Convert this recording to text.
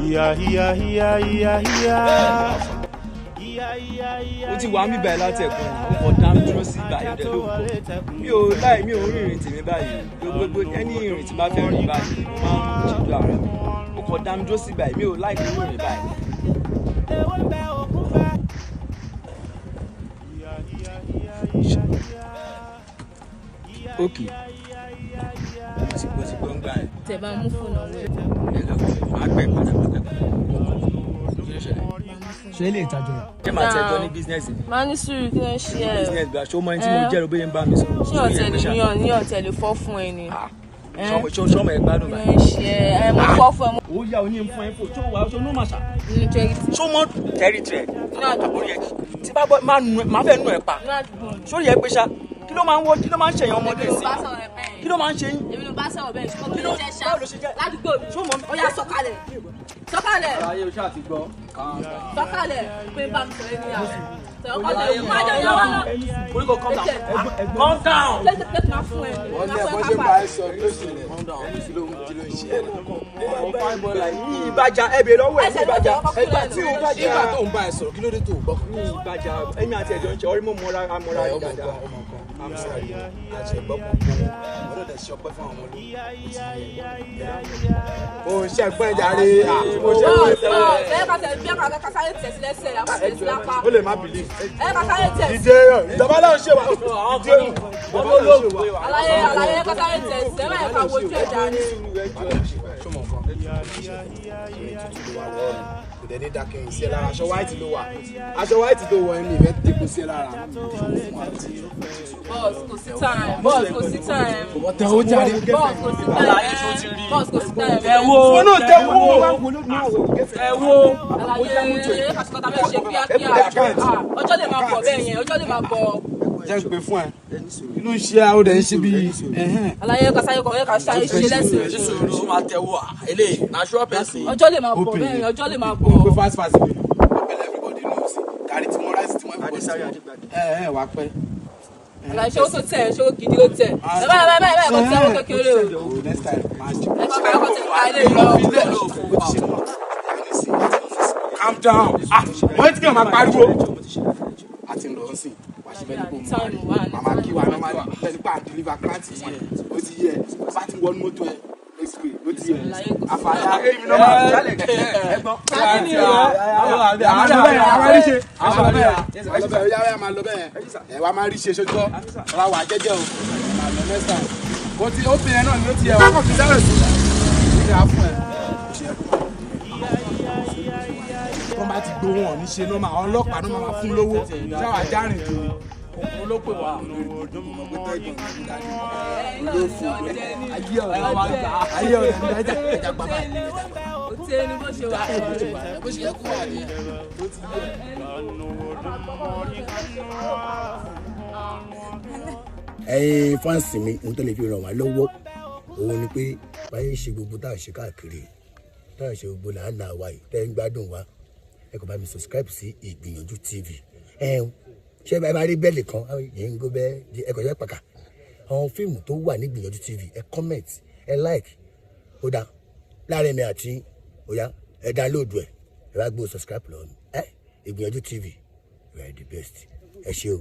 Ìyá ìyá ìyá ìyá ìyá. Ìyá ìyá ìyá. Ó ti wà ń bíbá ẹ láti ẹ̀kọ́ náà, ó kàn dá mi dúró sí ìgbà yóò dẹ̀ ló pọ̀. Mi ò láì, mi ò rí ìrìn tèmi báyìí. Gbogbo ẹni ìrìn tí bá fẹ́ rìn báyìí, mo máa ń ṣètò ara mi. Ó kàn dá mi dúró sí ìgbà yìí, mi ò láì kí rìn báyìí. Ewé ń bẹ, òkú bẹ. Ìyá ìyá ìyá ìyá ìyá. Ok, mo ti gbọ́, ti gbọ́ ń gbà ẹ̀. Tẹ bá mú fóònù ọwọ́ ẹ. Ẹ lọ, máa pẹ́ padà, máa pẹ́ padà. Kí ló ṣẹlẹ̀? Ṣé ilé ìtajà rẹ̀? Ṣé màá tẹjọ́ ní business ni? Máa ní sùúrù, kí ló ń ṣe ẹ? Business gba, ṣó mọ ẹni tí mo jẹ́ ló bóyá ń bá mi sọ̀rọ̀? Ṣé ọ̀tẹ̀ lè ní ọ ní ọ̀tẹ̀ lè fọ́ fún ẹ ni? Ṣọmọ ẹ gbádùn Kí ló báyìí? ń ṣe ẹ? Ẹ mo fọ́ fún ẹ mo. Ó yá, oní fún ẹ fò tó wà, ṣó ní màṣà. Nínú charity. Ṣó mọ tẹ́rì tẹ̀? Nínú àdúgbò. Orí ẹ tí bá bọ́ máa nù ẹ, máa fẹ́ nù ẹ pa. Nínú àdúgbò. Sórí ẹ pé ṣá, kí ló máa ń wọ, kí ló máa ń ṣèyàn ọmọdé Èmi ló sí? bá sọ̀rọ̀ ẹ bẹ́ẹ̀. Kí ló máa ń ṣe yín? Èmi ló bá sọ̀rọ̀ bẹ́ẹ̀, ṣùgbọ́n kí Kí ló ló jẹ́ ṣá? Báwo ló ṣe jẹ́? Ládùúgbò mi. Ṣó mọ mi? Ó yá, sọ̀kalẹ̀. Sọ̀kalẹ̀. Ayé o ṣáà ti gbọ́. Sọ̀kalẹ̀ pé bá mi sọ̀rọ̀ ẹni àwọn. Sọ̀kalẹ̀ má jẹ́ ìyá wa lọ. Orí kò, calm down. Calm down. Lẹ́sẹ̀ máa fún ẹ. Wọ́n Máa tẹ fún bó ẹ ṣe kápá. bá ẹ sọ, kí ló ṣẹlẹ̀? Kí ló kí ló ń ṣe ẹ náà? Fine boy like mi ìbàjá, ẹ bèrè lọ́wọ́ ẹ̀, mi ìbàjá ẹgbà tí o bàjá. Nígbà tó ń bá ẹ sọ̀rọ̀, kí ló dé tó o gbọ́? Mi ìbàjá, ẹ̀mí àti ẹ̀jọ̀ ń ṣe ọrí mọ́ mọ́ra mọ́ra Ẹ ọmọ dáadáa. nǹkan, ọmọ nǹkan, I'm sorry, àti ẹ̀gbọ́n kan kún ọ̀dọ̀ dẹ̀ ṣe ọpẹ́ fún àwọn ọmọ olóògùn. Ó ti yẹ. Mo ṣe ẹ̀gbọ́n ẹ̀ jàre, mo ṣe ẹ̀gbọ́n ẹ̀ tẹ́lẹ̀. Ẹ ká tẹ bí ẹ ká sáré tẹ̀ sí lẹ́sẹ̀, àbá tẹ̀ sí lápá. Ó lè má believe. Ẹ ká sáré tẹ̀ sí. Dìde, ìjọba náà ń ṣe wá. Dìde, ìjọba náà ń ṣe wá. Àlàyé, àlàyé, ká sáré tẹ̀ sí. Ẹ má yẹ ká wojú ẹ̀ dání. Ṣọmọ nǹkan, ìrìn tútù ló wà lọ́wọ́ mi, kò dẹ̀ ní dákẹ́yìn sí ẹ lára. Aṣọ white ló wà, aṣọ white tó wọ ẹni ìfẹ́ tẹ́kọ̀ sí ẹ lára. Boss, kò sí time. Boss, kò sí time. Tẹ ó jáde. Boss, kò sí time. Boss, kò sí time. Ẹ wo. Wọn náà tẹ wo. Ẹ wo. Àlàyé, kàṣíkọ́tà bẹ́ẹ̀ ṣe kíákíá. Ah, ọjọ́ lè máa bọ̀ bẹ́ẹ̀ yẹn, ọjọ́ lè máa bọ̀. Jẹ́ ń pè fún ẹ, inú ń ṣe àwọn ọ̀dẹ̀ ń ṣe bí. Àlàyé, kàṣáyé kọ̀ ẹ ká ṣáyé ṣe lẹ́sìn. Sísòro ó máa tẹ̀wọ́ à eléyìí na sure person. Ọjọ́ lè máa bọ̀ bẹ́ẹ̀ yẹn, ọjọ́ lè máa bọ̀. Mo pe fast fast mi, ọbẹ̀ everybody knows, gàrí tí wọ́n, rice tí wọ́n, everybody tí wọ́n. Ẹ ẹ wà pẹ́. Àlàyé, ṣé ó tó tẹ̀, ṣé ó gidi ló tẹ̀? Ẹ báyìí báyìí báyìí, kò tẹ̀ owó kékeré o. O next time máa jẹ. Ẹ kọ́ ẹ kọ́ tẹ̀ ká ilé yìí lọ. Ó ti ṣe náà. Calm down. Ah, wọ́n ti kí wọn máa pariwo. A ti ń lọ sí wàá ṣe bẹ́ẹ̀ ní kò mú màmá kí wa normally, bẹ́ẹ̀ nípa deliver client fún ẹ. Ó ti yẹ, bá ti wọnú mọ́tò ẹ next week, ó ti yẹ àfàdà èmi náà máa lọ bẹ́ẹ̀, àwọn àríṣe, àwọn lọ bẹ́ẹ̀, àwọn lọ bẹ́ẹ̀, yàrá máa lọ bẹ́ẹ̀. Ẹ wàá máa rí ṣe ṣojú ọ̀rọ̀ wà jẹ́jẹ́ o, máa lọ next time. Kò tí ó fi yẹn náà ni ó ti yẹ wọ́n kàn fi sáré sí i á fún ẹ. Tó bá ti gbowó wọn ní ṣe nọ́mà, àwọn ọlọ́pàá náà máa fún lówó, ṣáwà járìn jù ni. Òun ló pè wá. Olófò ayé ọ̀rẹ́, ayé ọ̀rẹ́ ní ẹja ẹja gbàgbà. Ó tẹ́ ní bó ṣe wà. Bó ṣe yẹ kó wà nìyẹn, ó ti yẹ. Ẹ̀yin fans mi, ohun tó lè fi ràn wá lọ́wọ́ òun ni pé báyé ṣe gbogbo tá à ń ṣe káàkiri, tá à ń ṣe gbogbo làálàá wa yìí, tẹ́ ń gbádùn wa, ẹ kò bá mi subscribe sí Ìgbìyànjú TV. Ẹ ṣé ẹ bá rí bell kan yìí ń gbó bẹ́ẹ̀, ẹ kò ṣe pàkà àwọn fíìmù tó wà ní Ìgbìyànjú TV. Ẹ comment, ẹ like, ó dá láàrin mi àti ó yá, ẹ download ẹ, ẹ bá gbó subscribe lọ ẹ. Ìgbìyànjú TV, you are the best. Ẹ ṣé o.